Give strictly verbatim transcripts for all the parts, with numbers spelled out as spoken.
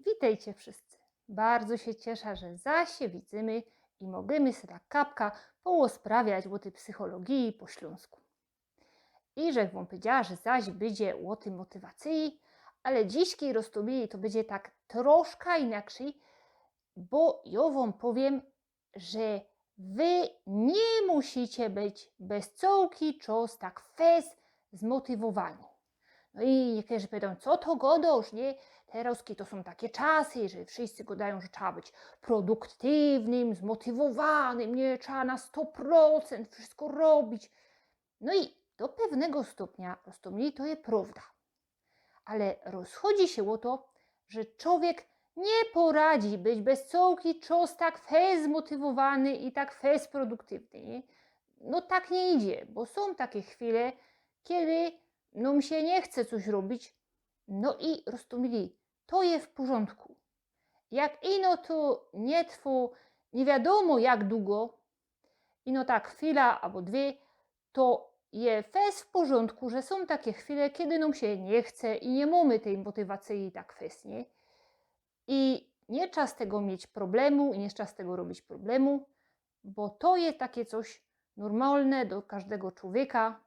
Witejcie wszyscy. Bardzo sie ciesza, że zaś sie widzymy i mogymy se tak kapka połosprawiać ô tyj psychologiji po ślōnsku. I żech wōm powiedziała, że zaś bydzie ô tyj motywacyji, ale dzisiejszij roztōmili to bydzie tak troszka inaczyj, bo jŏ wōm powiym, że wy niy musicie być bez cołki czas tak fest zmotywowani. No i niykerzy powiydōm, co to gŏdŏsz, niy? Terŏzki to sōm take czasy, że wszyscy gŏdajōm, że trzeba być produktywnym, zmotywowanym, niy? Trzeba na sto procent wszystko robić. No i do pewnego stopnia, roztōmili, to je prŏwda. Ale rozchodzi sie ô to, że czowiek niy poradzi być bez cołki czas tak fest zmotywowany i tak fest produktywny, niy? No tak niy idzie, bo sōm take chwile, kedy nōm sie niy chce coś robić. No i roztōmili, to je w porzōndku. Jak ino to niy trwŏ niy wiadōmo jak dugo, ino tak chwila abo dwie, to je fest w porzōndku, że sōm take chwile, kedy nōm sie niy chce i niy mōmy tyj motywacyji tak fest, niy? I niy trzeba z tego mieć problemu i niy trzeba z tego robić problemu, bo to je take coś normalne do kożdego czowieka,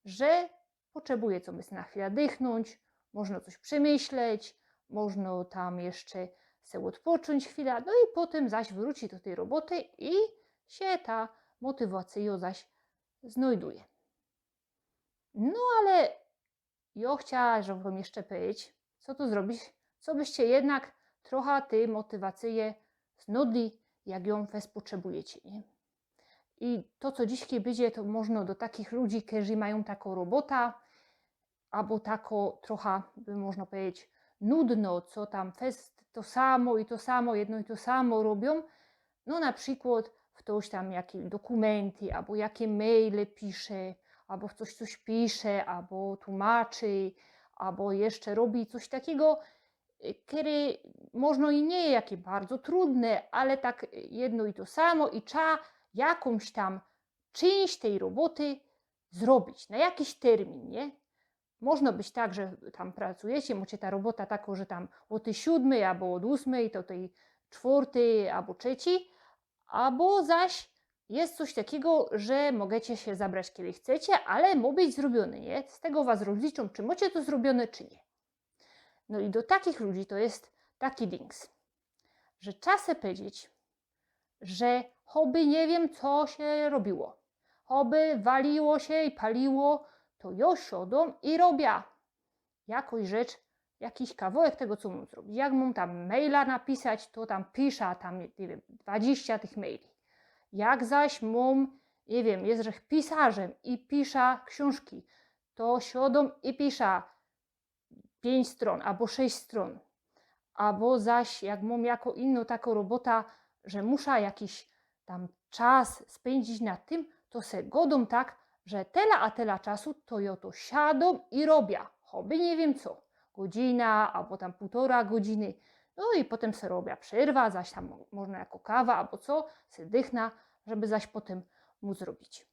że potrzebuje sobie na chwila dychnōńć, możno coś przemyśleć, możno tam jeszcze se ôdpoczōńć chwila, no i potym zaś wrōci do tyj roboty i sie ta motywacyjŏ zaś znŏjduje. No ale jŏ chciała żech wōm jeszcze powiedzieć, co tu zrobić, co byście jednak trocha tyj motywacyje znŏdli, jak jōm fest potrzebujecie, niy? I to, co dzisiej bydzie, to możno do takich ludzi, kerzy majōm takõ robota, abo takõ trocha, by możno powiedzieć, nudno, co tam fest to samo i to samo, jedno i to samo robiōm. No na przikłod ftoś tam jakie dokumenty, abo jakie maile pisze, abo ftoś coś pisze, abo tłumaczy, abo jeszcze robi coś takigo, y, kery możno i niy je jakie bardzo trudne, ale tak jedno i to samo i trzeba jakōńś tam czynść tyj roboty zrobić na jakiś termin, niy? Możno być tak, że tam pracujecie, mŏcie ta robota takõ, że tam ô tyj siōdmyj abo ôd ôsmyj do tyj czwŏrtyj abo trzecij, abo zaś je coś takigo, że możecie sie zabrać, kedy chcecie, ale mŏ być zrobiōne, niy? Z tego was rozliczōm, czy mŏcie to zrobiōne, czy niy. No i do takich ludzi to je taki dings, że trzeba se powiedzieć, że choby niy wiym, co sie robiło, choby waliło sie i paliło, to jŏ siadōm i robia jakŏś rzecz, jakiś kawołek tego, co mōm zrobić. Jak mōm tam maila napisać, to tam pisza tam, niy wiym, dwadziścia tych maili. Jak zaś mōm, niy wiym, jeżech pisarzym i pisza ksiōnżki, to siadōm i pisza piyńć strōn abo sześć strōn. Abo zaś jak mōm jakõ inõ takõ robota, że musza jakiś tam czas spyndzić nad tym, to se gŏdōm tak, że tela a tela czasu to jŏ to siadōm i robia, choby niy wiym co, godzina abo tam pōłtora godziny. No i potym se robia przerwa, zaś tam mo-, możno jakõ kawa abo co, se dychna, żeby zaś potym mōc zrobić.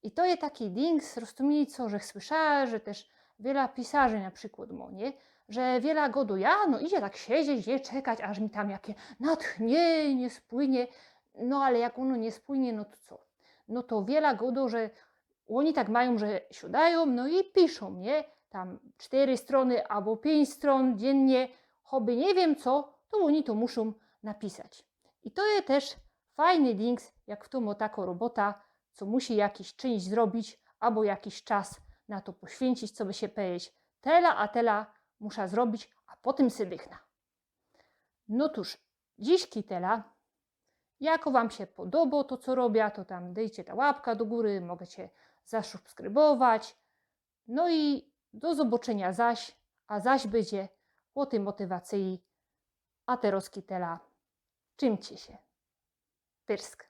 I to je taki dings, roztōmili, co żech słyszała, że tyż wiela pisarzi na przikłod mŏ, niy? Że wiela gŏdŏ, ja, no idzie tak siedzieć, niy, czekać, aż mi tam jakie natchnienie spłynie. No ale jak ôno niy spłynie, no to co? No to wiela gŏdŏ, że ôni tak majōm, że siadajōm, no i piszōm, niy? Tam sztyry strōny abo piyńć strōn dziynnie, choby niy wiym co, to ôni to muszōm napisać. I to je tyż fajny dings, jak fto mŏ takõ robota, co musi jakiś czynść zrobić, abo jakiś czas na to poświyńcić, coby sie powiedzieć, tela a tela musza zrobić, a potym se dychna. No cōż, dzisiej tela. Jako wōm sie podobŏ to, co robia, to tam dejcie ta łapka do gōry, możecie zasubskrybować. No i do zobaczyniŏ zaś, a zaś bydzie ô tyj motywacyji, a terŏzki tela. Trzimcie sie. Pyrsk.